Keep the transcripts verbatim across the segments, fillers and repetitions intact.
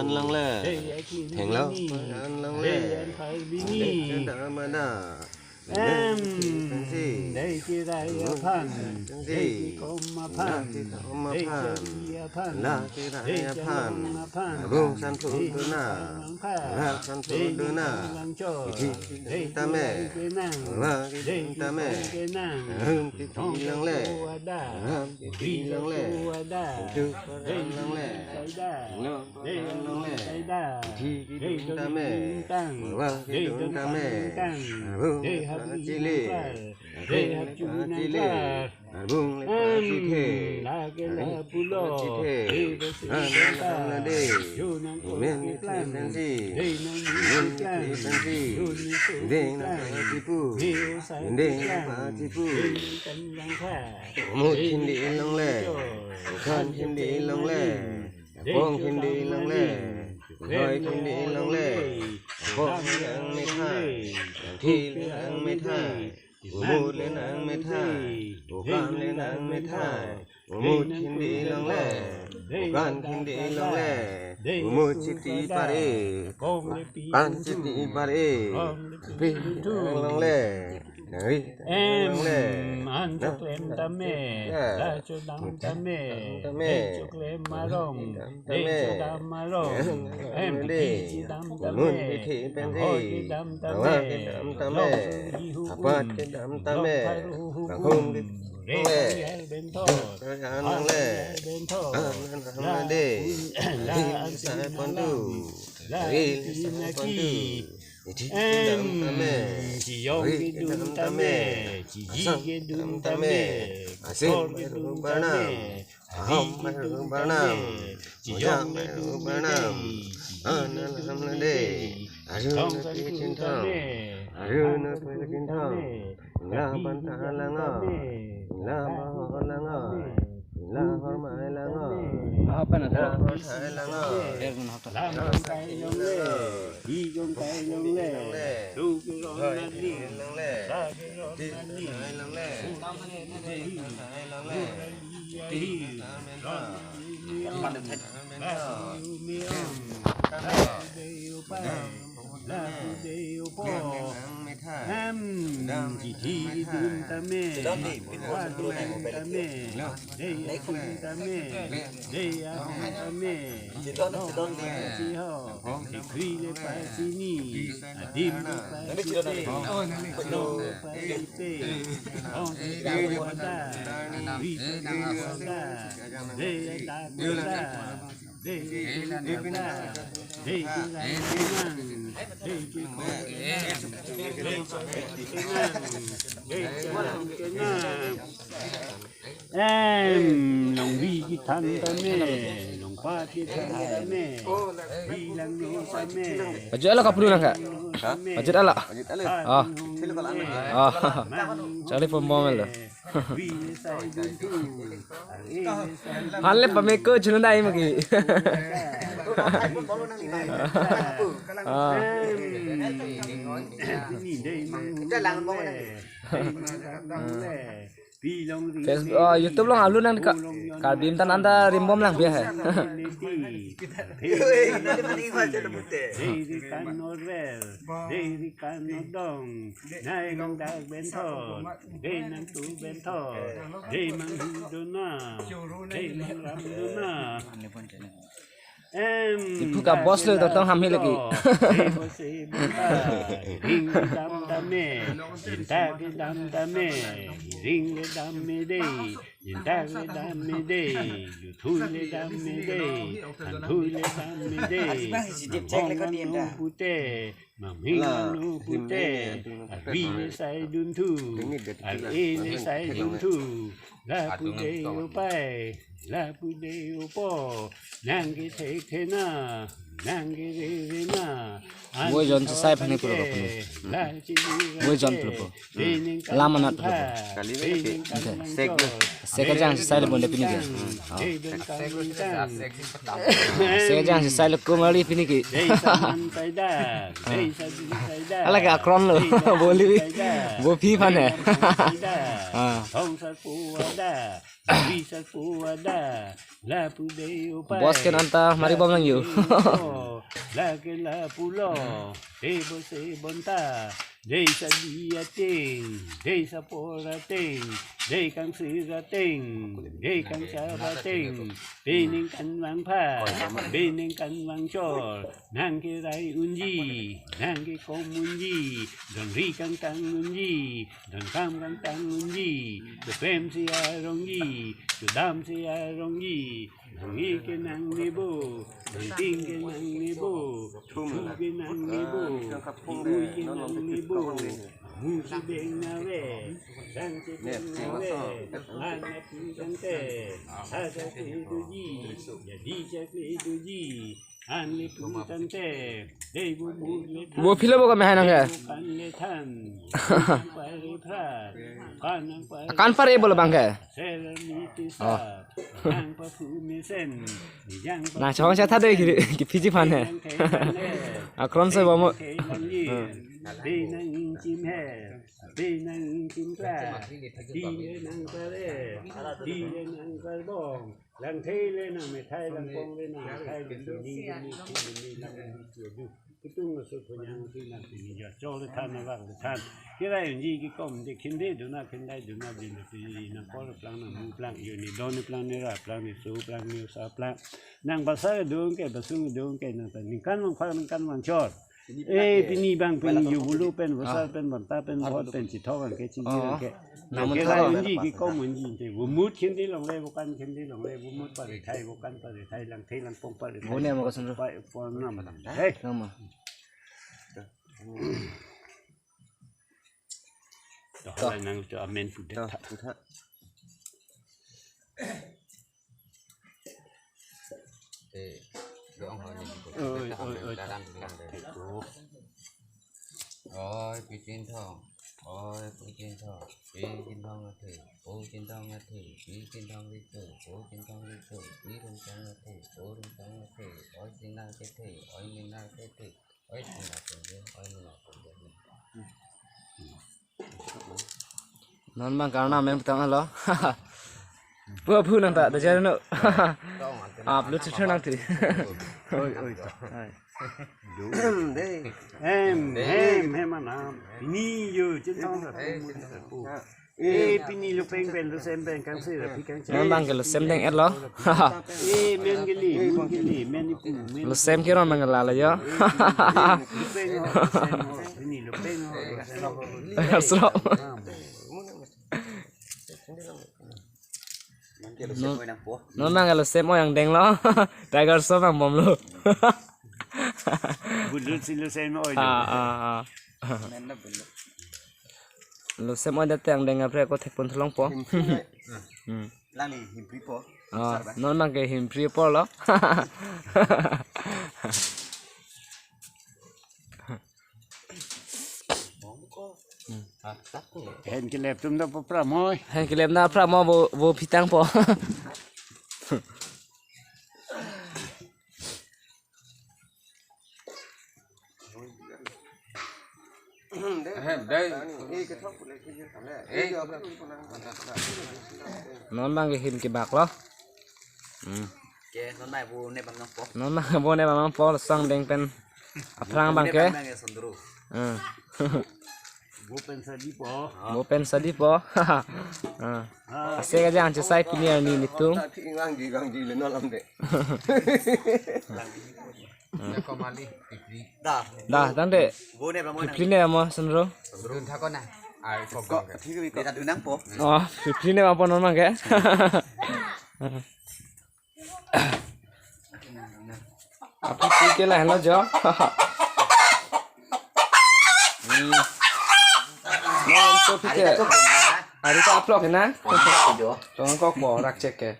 an longle. Thenglo an longle. Dei kedam ada. Em, dei kerai aphan, dei kekom aphan, dei keri aphan, dei kerai aphan, dei kerai aphan, bung san phu dona, bung san phu dona, dei langchor, dei tame, kenang, dei tame, kenang, rum titi longle, ada, rum titi longle, ada, dei longle, ada, longle, ada, dei tame, tang, dei tame, tang, dei hap chili, dei hap chili, nangkar, bung le pa chithe, lake la pulo, dei besi, an benta, la de, jo nang men keplang, pensi, dei nang men keplang, pensi, jo nang ding nang pa chipu, dei usai ding nang pa chipu, dei nang kan langkha, mut dei hindi nang longle, kan hindi longle, pong hindi longle, hoi hindi longle, pong hindi ang methai, thil ang methai, umut le nang methai, ukam le nang methai, umut hindi longle, ukan hindi longle, umut chiti pare, ukan chiti pare, pi longle, nari em longle, an choklem tame, la chodam tame, tame, dei choklem arong, dei chodam arong, em, dei, pithi chidam tame, pithi pensi, hoi kedam tame, kedam tame, long ihu apat kedam tame, long tharu hukum, bangkung kedam tame, rei bento, an longle, bento, an longle, la dei, la an sa pontu, la ril sa pontu, em, kedam tame, chiyong kedam tame, chiji kedam tame, asem kedam tame, ahom kedam tame, barnam, chiyong kedam tame, ana lam lade, arun api chinthong, arun api chinthong, la banta lango, la bahor lango, la hormai lango, apa na la hormai lango, lam kai longle, hi jong kai longle, tu ke rong nani, la ke rong nani, Em, long ri kithang tame, long pa kithang tame, ri langno tame. Ajat ala kapru nang ka? Hah? Ajat ala? Ajat ala. Ah. Thil ko lang. Ah. Charli pembom lo. Ri sai duntu. Han le pameko chunai magi. Ah. Em, ni dei mang. Kita lang mo na. Dei mang le. Facebook, ah, YouTube along upload nang ka, Karbi Imtan anta rimbom lang biya hai. Dei ri kan orver, dei ri kan odong, nai nang dak benthot, dei nang tu benthot, dei mang hi dona, dei mang ram dona. Em, iphu ka boss lo tongtong ham hi lagi. Dei bose bota, ring kedam tame, jinta kedam tame, ring kedam me dei, jinta kedam me dei, juthui kedam me dei, kanthui kedam me dei, manghong manu pute, manghing manu pute, arvi le sai dunthu, ar-e le sai dunthu, Lapu de upai, lapu de upo, nang ke thek thena, nang ke re re na. Wo jon si sai phani pura kapuni. Wo jon pura po. Lam anat pura po. Kali lagi. Sek. Sek kejang si sai le bonde pini ke. Oh. Sek kejang si sai le kumari pini ke. Ala ke akron lo. Boli. Bo phi phane. Ah. Bos ke nanta mari bom lang yo. Lake lapulo, tebo se bonta, dei sadi ateng, dei sapor ateng, dei kangsir ateng, dei kangchar ateng, pining kanvang pha, pining kanvang chor, nang ke rai unji, nang ke kom unji, don ri kangtang unji, don kam kangtang unji, dopem si arongji, dodam si arongji, nang-i ke nangnebo, nangting ke nangnebo, thu ke nangnebo, ingui ke nangnebo, mu si beng nave, sang si beng nave, anak tangte, asa ke doji, jadi chak ke doji, An le pu tangte, dei bu mu le than. Bo philo bo kami hai nang ke? Kan le than. Kan pare phra. Kan pare phra. Kan pare bolo bang ke? Sel mi ti sa. Oh. Nang pa pu mi sen. Ni jang pa. Na chong cha tha dei ki, ki phiji phan he. Nang ke nang le. Akron se bo mo. Nang ke nang ye. Hmm. Dei nang ingchim he. Dei nang ingchim kla. Dei le nang pare. Dei le nang parbong. Langthe le nang methai, langpong le nang methai, le suni le ni khin le ni lang le ni chu du. Kutung le so phonyang si nang si ni ja. Chok le than, navak le than. Kirai unji kikom de khinde dona, khindai dona, din le pini nang kor plang, nang mu plang, yo ni don ni plang, ni ra plang, ni so plang, ni sa plang. Nang basa dung ke, basung dung ke, nang ta ningkan vangphak, ningkan vangchor. Eh, pini bang pini yo bulu pen, vosar pen, bonta pen, bhot pen, chithok an ke, chingki an ke. Nang ke rai unji kikom unji te. Vomut khindi longle, vokan khindi longle, vomut pare thai, vokan pare thai, langthe langpong pare thai. Bo ne mo kasun ro. Pai pon nam. Hei. Nama. Toh, hala nang to amen pu det tha. Te, dong ho ni. Oi, oi, oi. Dalam bilang deh. Oi, pi Chinthong. Oi, pi Chinthong. Pi Chinthong athe. Pu Chinthong athe. Pi Chinthong riso. Pu Chinthong riso. Pi Chinthong athe. Pu Chinthong athe. Oi, Chinthong athe. Oi, Chinthong athe. Non bang karna men petang alo. Pu pu nang ta, da jar no. Upload chhe nang ti. Oi, oi. Hai. Hem, hem, hem anam. Ni yo, Chinthong sa pu. Eh, pini lo peng pen, lo sem pen, kangsi ra, pi kangsi. Non bang ke lo sem deng et lo. Eh, men ke li, men ke li, men ipu, men. Lo sem ke ron bang ke la lo yo. Lo peng ho, lo sem ho, pini lo peng ho, lo sem ho. Sro. Non, non bang ke lo sem oi angdeng lo. Tiger Shroff nang bom lo. Bulut si lo sem oi lo. Ah, ah, ah. Lo sem oi det te angdeng apre ko thek pon tholong po. Hmm. Langli himpri po. Ah, non bang ke himpri po lo. Hen kelep atum do po pramoi. Hen kelep na pramo bo, bo pitang po. Hem, dei. Non bang ke him kebak lo. Hmm. Ke, non bang bo ne bang nangpo. Non bang bo ne bang nangpo, sang deng pen. Aphrang bang ke. Bang ke sondro. Hmm. Bo pen sadi po. Bo pen sadi po. Hmm. Ase kejang chesai pini arni netum. Nang ji, nang ji le non lam de. Nang ko mali, pipri. Da. Da, tangte. Bo ne bang mo. Pipri ne mo, sondro. Dun thako na. Ai ko ko. Thik ri ko. Dun nangpo. Oh, pipri ne bang po non bang ke. Api pike la helo jo. Hmm. Nom so pike. Ari ta aplok na? Tong kok bo rak chek ke.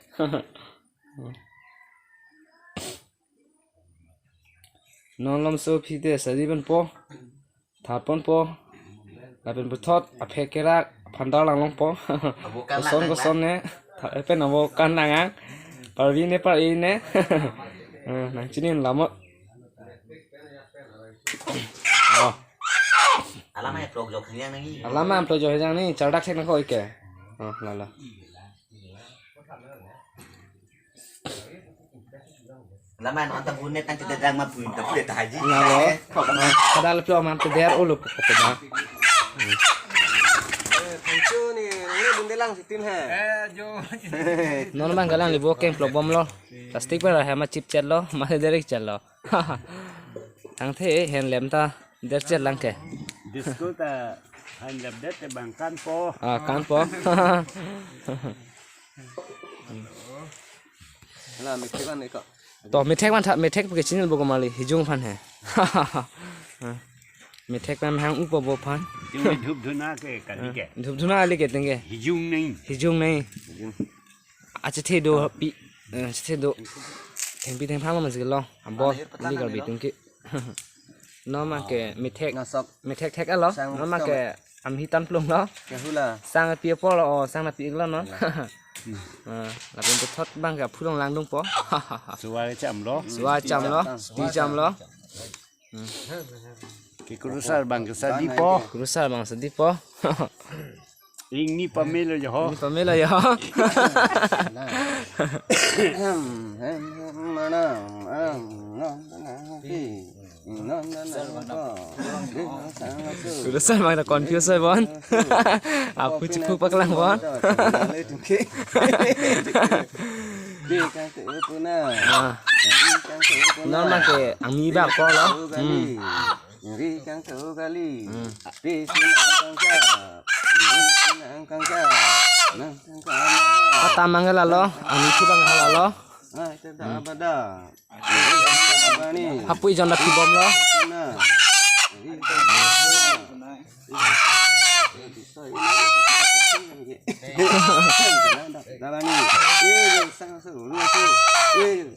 Non lom so phi te sari pen po. Thap pon po. Lapen puthot aphek kerak phandar lang long po. Koson koson ne. Tha-, pen abo kan lang ang. Parvi ne par-i ne. Eh, nang chini lamot. Oh. Alam aplok jok hiang nang i. Alam aplok jok hiang ni, chardak thek nang ko ike. Oh, lala. Lama non ta bunet nang tidak dang ma buin ta buin ta haji. Lalo. Kada le plok man te der ulu ko ko da. Eh, thank you ni, ni bunde lang sitin he. Eh, jo. Non mang galang libo keng plok bom lo. Plastic pen ra he ma chip chet lo, ma direct chet lo. Tangthe hen lem ta der chet lang ke. Disco ta han lap det te bang kan po. Ah, kan po. La mithek an eka. To mithek man tha, mithek ke chini bo ko mali hijung phan he. Mithek pam hang upo bo phan. Yung dhup dhuna ke kali ke. Dhup dhuna ali ke tenge. Hijung nahi. Hijung nahi. Achethe do pi, eh, achethe do. Thengpi thengphang lo masih lo. Abor, ini kalau bitung ki. Noma ke mithek, ngasok. Mithek thek alo. Sang noma ke amhi tan plung lo. Ke hula. Sang pi apor lo, oh, sang na pi lo non. Eh, lapen puthot bang ke phulong langdung po. Suwa cham lo. Suwa cham lo, pi cham lo. Ke kurusar bang ke sadi po. Kurusar bang sadi po. Ingni pamelo yo. Ingni pamelo yo. Mana? Kurusar bang ta confuse oi bon. Apu chipu paklang bon. Ah. Non bang ke angmi bak po lo. Hmm. Ri kang tu kali. Hmm. Pi sin ang kang ka. Ri sin ang kang ka. Nang kang ka. Kata manggala lo, angmi thu bang hala lo. Ah, itu dah abada. Ri kang ka abani. Hapui jon da pibom lo. Na. Ri kang ka abana. Dalani. Eh, sang su, lu su. Eh,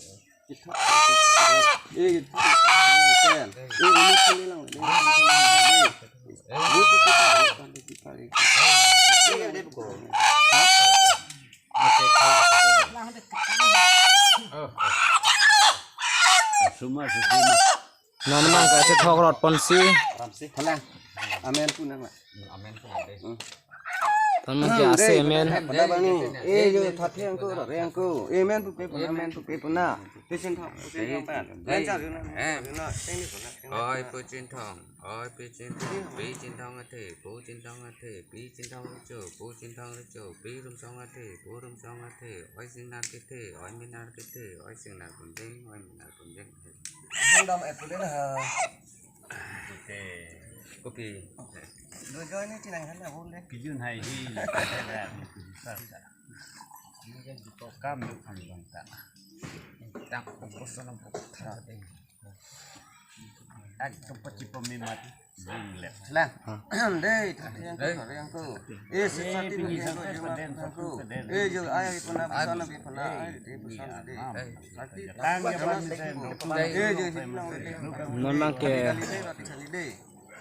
Suma, suma. Non mang ke chethok rot ponsi. Ramsi, halang. Amen pu nang la. Amen pu nang de. Hmm. Ton mang ke ase amen. Pada bani. Eh, yo, thathe angko, re angko. Amen pu pe puna, amen pu pe puna. Pisin thong, pisin thong pan. Lancar yun na. Oi, pu chin thong. Oi, pi chin thong. Pi chin thong athe. Pu chin thong athe. Pi chin thong lecho. Pu chin thong lecho. Pi rum song athe. Pu rum song athe. Oi, sinar kethe. Oi, minar kethe. Oi, sinar kunjeng. Oi, minar kunjeng. Hang dam apple na ha. Oke. Kopi. Dua join ni chinang kan na bol deh. Kijun hai hi. Kam yuk ham bang ta. Tak fokus na fokus ta. Ak to pachi pemimat. Jing lep. Lang. Dei, yang ko, yang ko. Eh, sesati yang ko, yang ko. Eh, jo, ay, puna, puna, puna, ay, dei, puna, dei. Tang ya, puna, dei. Eh, jo, hilang, dei. Non mang ke. Kali, dei, kali, dei.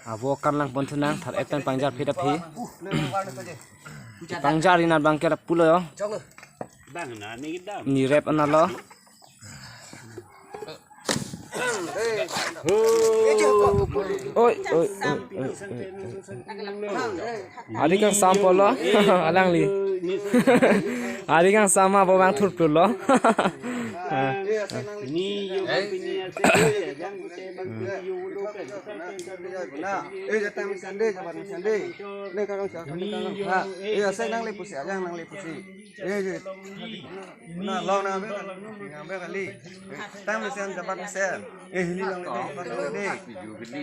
Abo kan lang pon thu nang, thar etan pangjar phit aphi. Pangjar ina bang ke pulo yo. Bang na ni dam. Ni rep analo. Oi, oi, oi, oi, oi. Ari kang sam polo, alangli. Ari kang sama bo bang thur pulo. Ni yo bang pini ase, yang bang pini yo lo kan. Eh, datang sande, jabat sande. Ni kang sa, ni kang sa. Eh, ase nang le pusi, ajang nang le pusi. Eh, je. Na, long na be, na be kali. Tang mesen, jabat mesen. Eh, hini long de, jabat long de.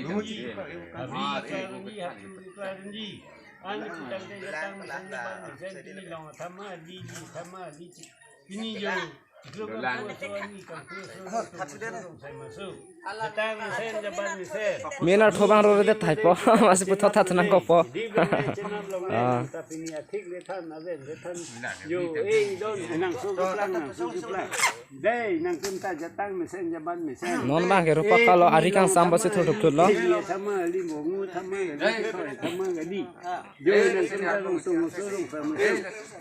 Lungu chi. Anu kutang de, tang mesen, jabat mesen, hini long, thama, di, di, thama, di, chi. Hini yo. Min artho bang rore det thaipo. Masi puthot that nangkokpo. Ah. Yo, eh, don, nangso keplang, nangso keplang. Dei, nangtum ta jatang mesen, jaban mesen. Non bang ke rupa kalo ari kangsam basi thurthuk thurlo. Tama, limbo, ngu, tama, gali, tama, gali. Yo, nangtum ta rong tung, so rong sama.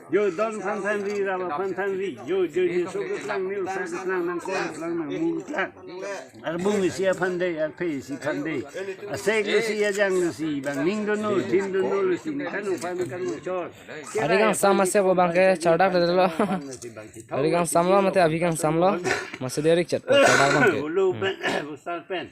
Yo, don phan phan ri, rawa phan phan ri. Yo, yo, yo, so keplang, ni usa keplang, nangkok keplang, nangmu keplang. Arbung isi aphan dei, arphe isi aphan dei. Asek lo si, ajang lo si, bang ning dono, thin dono lo si, ni kanu phan, ni kanu chor. Ari kangsam masi abo bang ke chardak detlo. Ari kangsam lo mate abhi kangsam lo. Masi dei rik chet po chardak bang ke. Ulu pen, usar pen.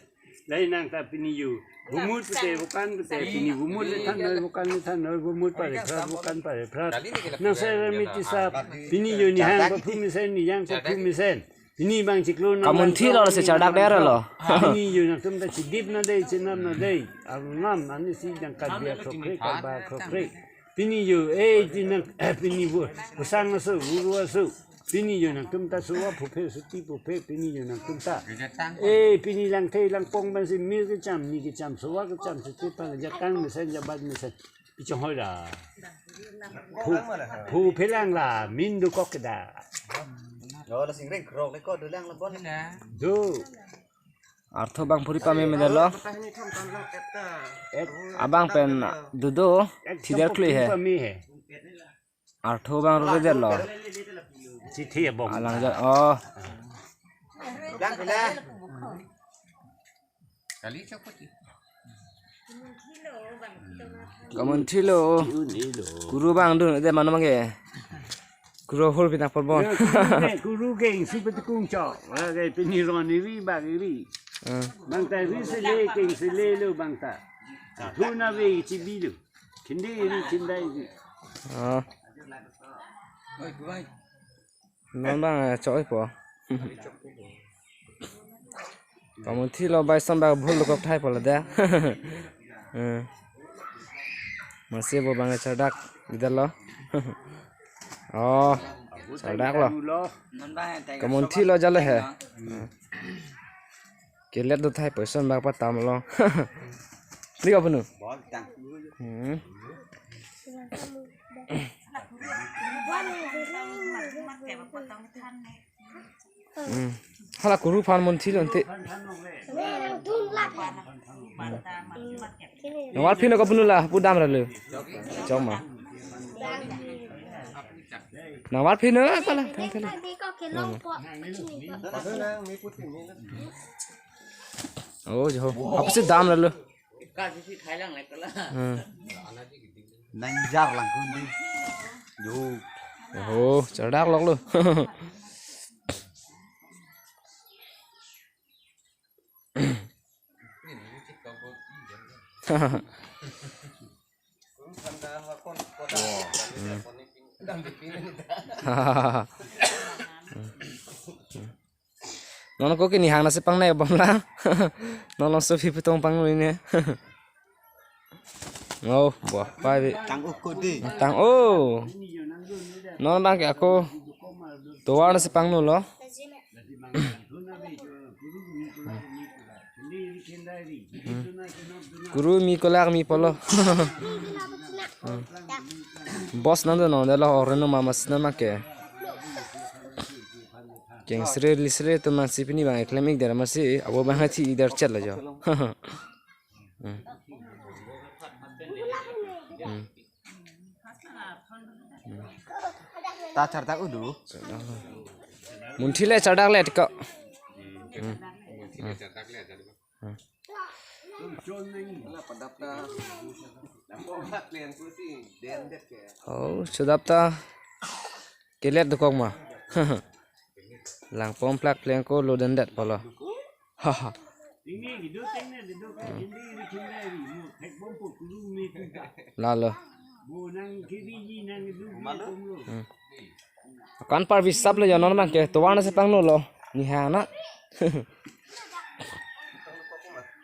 Dei nang ta pini yo. Bumut pute, bukan pute, pini bumut le than noi, bukan le than noi, bumut pare phrat, bukan pare phrat. Nang sera miti sap, pini yo ni hang pa phu mesen, ni yang pa phu mesen. Pini bang chiklo nang Kamunthi lo si chardak der lo. Pini yo nangtum ta chidip na dei, chinam na dei. Arnam, ani si jang kat biak krokre, kat ba krokre. Pini yo, eh, jinang, eh, pini bu, busang aso, guru aso. Pini yo nangtum ta suwa phuphe, suti phuphe, pini yo nangtum ta. Eh, pini langthe, langpong ban si mir kecham, ni kecham, suwa kecham, suti pang, jatang mesen, jabat mesen. Pichong hoi da. Phu, phuphe lang la, min dokok ke da. Lo, la sing reng krok le ko, dolang la bon. Do. Artho bang phuri pame medalo. Abang pen dudo thider kli he. Artho bang rore detlo. Chithi abong. Alang ja, oh. Kamunthi lo. Kuru bang dun de mano bang ke. Kuru hol pinak porbon. Yo, kuru ke, kuru ke, supat kung chok. Lagi pini ron iri, bang iri. Hmm. Bang ta ri sele, keng sele lo bang ta. Thu na ve chibi lo. Khindi iri, khindai iri. Ah. Non bang, eh, chok po. Kamunthi lo bai son bang bhul dokok thai po la de. Eh. Masi abo bang chardak detlo. Oh, chardak lo. Kamunthi lo jale he. Kelet do thai poison bang patam lo. Lik apunu. Hmm. Hmm. Hala kuru phan munthi lo ante. Nang war phino ko apunu la, pu dam ra lo. Chok ma. Nang war phino ko la, thang thelo. Oh, jo. Apa si dam ra lo? Hmm. Nang jar lang kundi. Jo. Oh, chardak lok lo. Non ko kini hang nasi pangnai bom la. Non lo so phi putong pang ini. Oh, buah pai bi. Tang uko di. Tang oh. Non bang ke ako. Tovar nasi pangno lo. Kuru mi kolak mi polo. Boss nang do nang dalo oreno mama sina make. Keng sre li sre to masi pini bang eklem ik der masi abo bang hati ik der chet la jo. Hmm. Hmm. Ta chardak udu. Munthi le chardak le tiko. Hmm. Hmm. Oh, sedap ta. Kelet dokok ma. Langpong plak plengko lo dendet polo. Haha. Lalo. Hmm. Kan parvi sap lo jonon bang ke tovar nasi pangno lo. Ni ha na.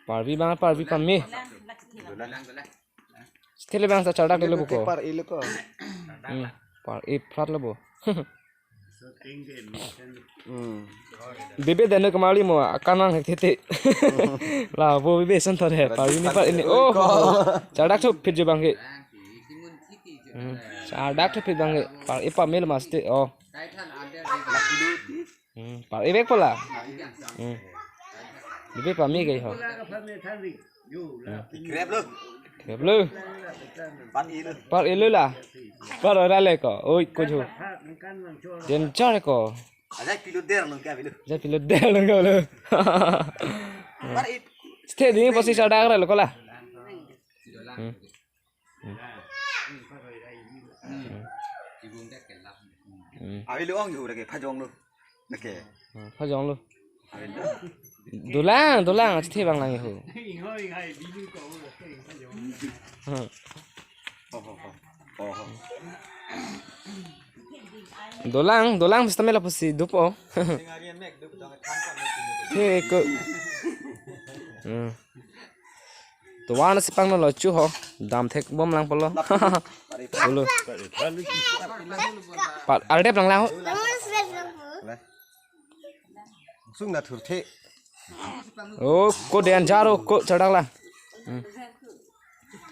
Parvi bang parvi pame. Thele bang sa chardak dele buko. Par ilo ko. Hmm. Par e prat lo bo. Hmm. Bebe dano kemali mo, akan nang hek tete. La, bo bebe son thor he, par ini, par ini. Oh, chardak thupit jo bang ke. Hmm. Chardak thupit bang ke. Par ipa mil maste. Oh. Hmm. Par ibek pala. Hmm. Bebe pami ke ho. Krep lo. Krep lo. Par ilo. Par ilo la. Par ora le ko. Oi, kujo. Danger ko. Ajai pilot der lo kya bilo. Ajai pilot der lo kya bilo. Par i- Stay ding posi chardak lo ko la. Hmm. Hmm. Hmm. Abi lo ong yo lagi phajong lo. Nake. Hmm, phajong lo. Dolang, dolang, achi bang lang ho. Hmm. Oh, oh, oh. Oh, oh. Dolang, dolang, bista mela pusi dupo. Thek ko. Hmm. Tovar nasi pangno lo chu ho. Dam thek bom lang polo. Polo. Pat ardep lang lang ho. Sung na thurthe. Oh, ko danger ho, ko chardak la. Hmm.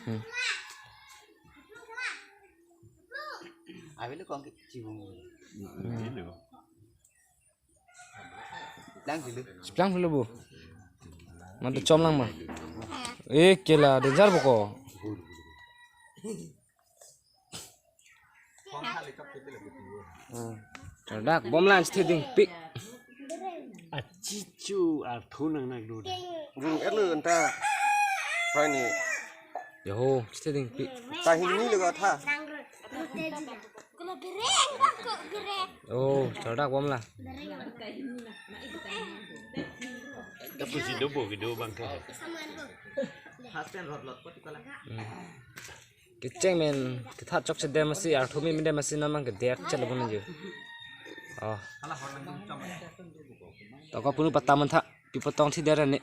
Hmm. Abi lo kong ki chibung. Lang dulu. Chiplang dulu bu. Mantu chom lang ma. Eh, kela danger bu ko. Hmm. Chardak bom lang stay ding pik. Achichu arthu nang nang dun. Gung erlo anta. Hai ni. Yo, stay ding pik. Tahin ni lega tha. Oh, chardak bom la. Tapi si dobo video bang ke. Hmm. Kecheng men, kethat chok chedem asi, arthu mi mindem asi namang ke der chelo bun jo. Oh. To ko punu patta mantha, pi potong thi der ne.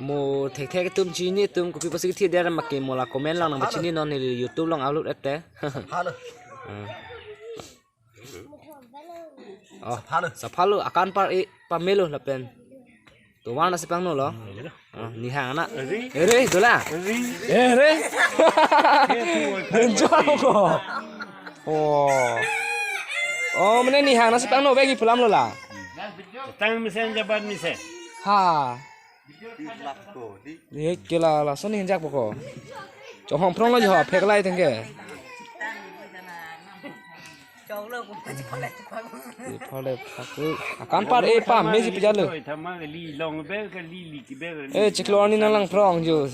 Mo thek thek atum chini atum kopi pusi thi der ma ke mo la comment lang nang chini non neli YouTube along upload ete. Halo. Hmm. Oh, halo. Sapha lo akan par e pamelo lapen. Tovar nasi pangno lo. Ah, nihang na. Ere, dola. Ere. Danger ko. Oh. Oh, mane nihang nasi pangno bagi pulam lo la. Tang mesen jabat mesen. Ha. Ye kela la soni hinjak boko. Chohong prong lo jo phek lai thengke. Ye phale phak. Akan par e pam me si pijalo. Thama li long ber ka li li ki ber. Eh, chiklo ani nang lang prong jo.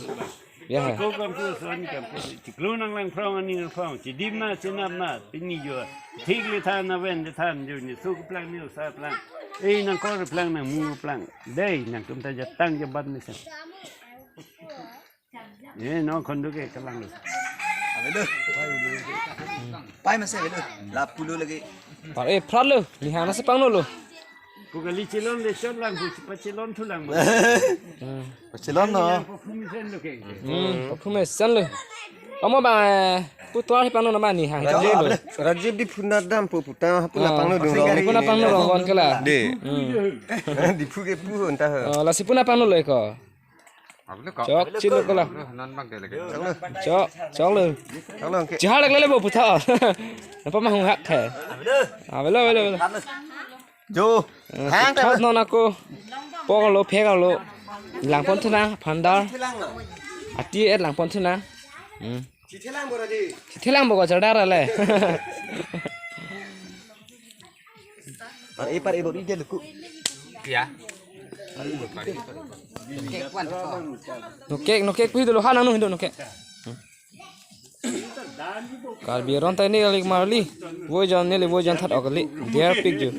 Ya. Ko kam ko so ani kam ko. Chiklo nang lang prong ani nang prong. Chidim na chenap na pini jo. Thik le than na ven le than jo ni so ko plang ni sa plang. Eh, nang ko plang nang mu plang. Dei, nangtum ta jatang jabat mesen. Eh, no khondu ke kalang lo. Avelo. Pai mesen avelo. Lapu lo lagi. Par e phrat lo, nihang nasi pangno lo. Pu kali chilon le chot lang, pu pachilon thu lang. Hmm. Pachilon no. Perfume sen lo ke. Hmm, perfume sen lo. Amo ba, eh, pu tovar hi pangno nama nihang chok lo. Rajiv Diphu na dam pu puta pu na pangno dung. Diphu na pangno rong bon kela. De. Hmm. Diphu ke pu anta. Oh, lasi pu na pangno lo ko. Chok chilo kela. Chok, chok lo. Chihar lek lele bo putha. Napa mahung hak the. Avelo, avelo, avelo. Jo. Eh, hang thot non ako. Pok lo, phek lo. Langpon thu nang, phandar. Ati et langpon thu nang. Hmm. Chithelang bo ko chardar le. Par e par e bo ide luku. Ya. Nokek, nokek pu hido lo, ha nang nung hido nokek. Karbi aron ta neli kali marli. Voijon neli voijon that ok kali. Diar pik ju.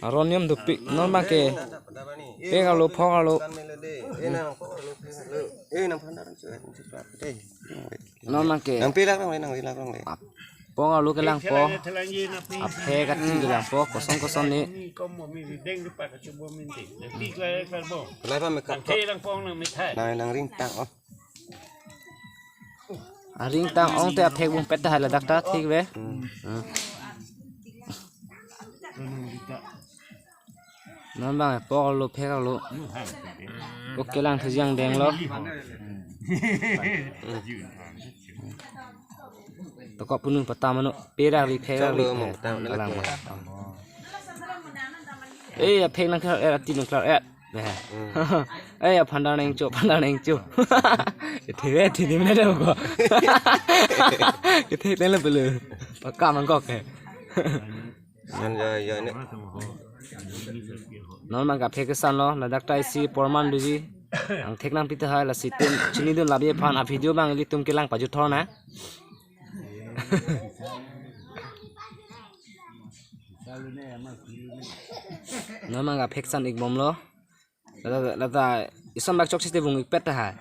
Aron niam dopik. Non bang ke. Phek lo, phok lo. Non bang ke. Nang pilak nang, nang pilak nang. Pok arlo kelang po, aphek ati kelang po, koson koson ni. Lai pa meka. Nang, nang ring tang, oh. Aring tang-ong te aphek bung pet tahai ladak ta thik ve. Hmm. Non bang epok lo phek lo. Oke lang thejang deng lo. Toko punu patam ano perak ri phek ri. Chalo, mong tang kalang lagi. Eh, aphek nang klar et, ati nang klar et. Eh. Hmm. Eh, aphandar nang cho, aphandar nang cho. Kethe ve, kethe ni mena dong ko. Kethe tele belu. Pakam angkok ke. Yan ya ya ne. Non bang aphek kesan lo, ladak ta isi porman doji. Angthek nangpi tahai lasi itum chinidun labi aphan a video bang ilitum kelang pajut thor na. Non bang aphek san ik bom lo. Lata, lata, isom bak chok site bung ik pet tahai.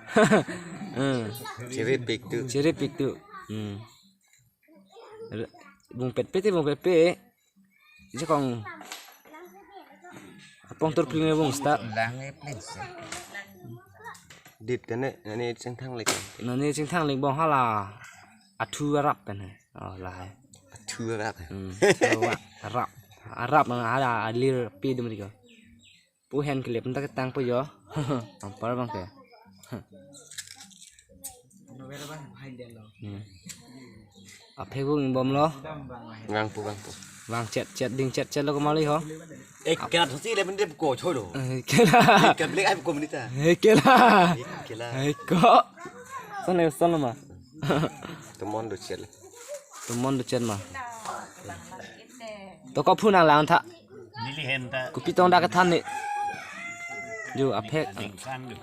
Hmm. Chiri pik tu. Chiri pik tu. Hmm. Bung pet pet, bung pet pet. Isi kong apong tur pling bung sta. Lang e pling se. Dit kane, nani chingthang lek. Nani chingthang lek bong hala. Athu arap kan hai. Oh, lahai. Athu arap. Hmm. Athu arap. Arap. Arap na hala alir pi dum riko. Pu hen kelip nta ketang po jo. Ampar bang ke. Hmm. Aphek bung ik bom lo. Gang pu, gang pu. Bang chet chet ding chet chet lo kemali ho. Eh, kela thusi le mende ko cholo. Eh, kela. Eh, ke black ai ko minita. Eh, kela. Eh, kela. Eh, ko. Son le son lo ma. Tomon do chet le. Tomon do chet ma. Toko phu nang lang tha. Neli hen ta. Kopi tong dak kethan ni. Jo aphek. Dingsan do.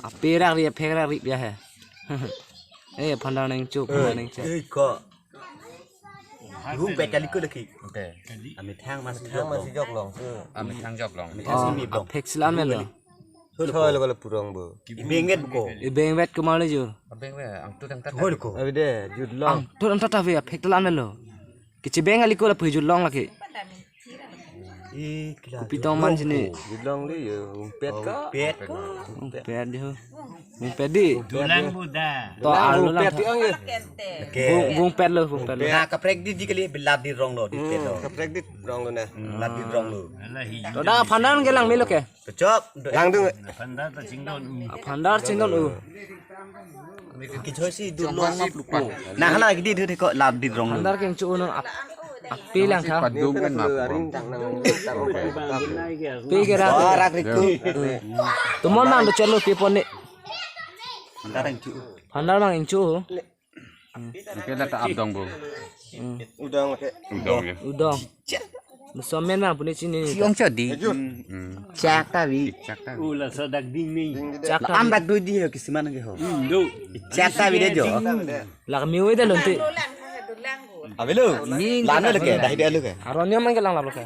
Aperak ri aphek rak ri ya he. Eh, aphandar nang cho, aphandar nang cho. Eh, ko. Bung pet kali ko lagi. Oke. Amethang mas thang mas jok long. Amethang jok long. Amethang si mi bong. Aphek si la-an melo. Choi lo kala purong bo. Ibeng vet ko. Ibeng vet ko mali jo. Abeng ve, angtut angtat. Choi lo ko. Abi de, jut long. Angtut angtat ta ve, aphek ta la-an melo. Kechebeng kali ko lapu jut long lagi. Ih, kila. Kopi tong man sini. Jut long li yo, bung pet ko. Bung pet ko. Bung pet di ho. Bung pet di. Dulang bu da. To alu lang. Bung pet ti ong ye. Oke. Bung, bung pet lo, bung pet lo. Na kaprek di di kali, bilat di rong lo, di pet lo. Hmm, kaprek di rong lo na. Hmm, lat di rong lo. Alah, hi. To da aphandar kelang melo ke. Kechop. Lang dung. Aphandar ta chingdon. Aphandar chingdon u. Kichoi si dut long ap lupo. Nah, hala gidi dut ko lap dit rong. Aphandar keng chu non ap. Api lang tha. Padum kan map. Pi kera. Barak riku. Tomon mang do chelo pi pon ni. Aphandar keng chu. Aphandar mang keng chu. Oke, lata abdong bo. Hmm. Udang ke. Udong ya. Udong. Musomen mang puni chini. Siong chodi. Hmm. Chak ta vi. Chak ta. Ula sodak ding ni. Chak ta. Am dak dui di ho kisiman ke ho. Hmm, do. Chak ta vi de jo. Lak mi oi da lonti. Avelo. Lana leke, dah dia leke. Aron ni mang kelang lap leke.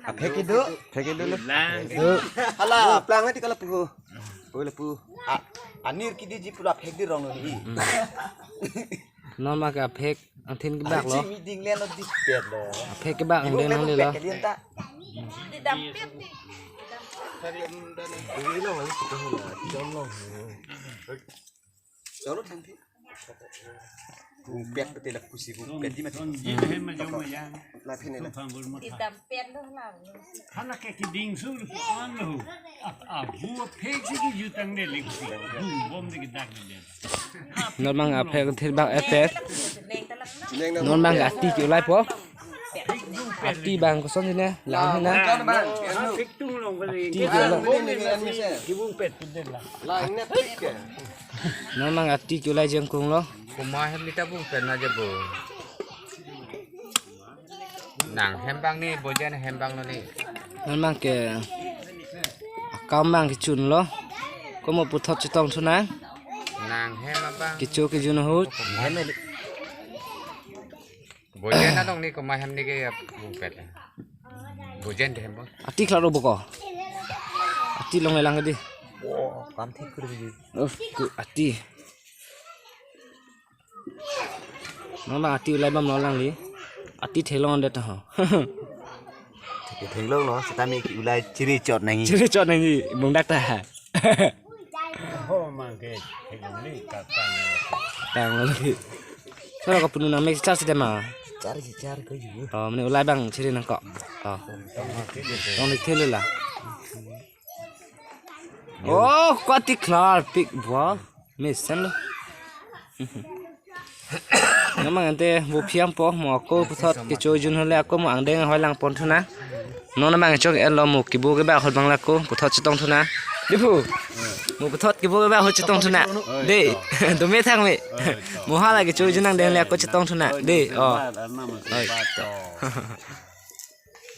Aphek do. Aphek do le. Lang. Hala, plang nanti kalau puhu. Oi lapu. A, anir kidi ji pura phek di rong lo ni. Hmm. Non ma ke aphek angthin kebak lo. Ai, ji mi ding len lo di pet lo. Aphek kebak ang den hong le lo. Pet kalian ta. Di dam pet di. Dam lo, dam lo. Chalo thang phi. Bung pet pete lapu si bung pet di mati. Son ji hem ma jong ma yang. La phi ne la. Di dam pet lo la. Hala ke kiding su an lo. Ap abu phek si kijutang de lek si. Bung bom de kidak de. Non mang aphek thir bak et pet. Non mang ati ke ulai po. Ati bang koson sini. Lang sini. Phek tung long ko. Ati ke long. Kibung pet pet de la. La ne phek ke. Non mang ati ke ulai jengkung lo. Komat hem ni ta bung pen na jabo. Nang hem bang ni, bojan hem bang lo ni. Non mang ke akam mang kechun lo. Komo puthot chetong thu nang. Nang hem abang. Kecho kejun ahut. Hem ni. Bojen along ni komat hem ni ke bung pet. Bojen de hem bo. Ati klaro bo ko. Ati long lelang di. Wo, kam thik kuri di. Oh, ku ati. Mama ati ulai bam lo lang li. Ati theklong det ho. Theklong lo, sitame ke ulai chiri chot nangji. Chiri chot nangji, bung dak ta. Ho mang ke theklong ni kata ni. Tang lagi. Solo kapunu nang mek char si dema. Char si char ko yu. Oh, mane ulai bang chiri nangkok. Oh. Tong dik thelu la. Oh, kwati klar pik bo. Mesen lo. Namang ante bo phiam po mo ako puthot kechojun hole ako mo angdeng hoi lang pon thuna. Non namang chok en lo mo kibo ke ba hol bang lako puthot chetong thuna. Dipu. Mo puthot kibo ke ba hol chetong thuna. De. Dome thang me. Mo hala kechojun angdeng le ako chetong thuna. De. Oh. Oi.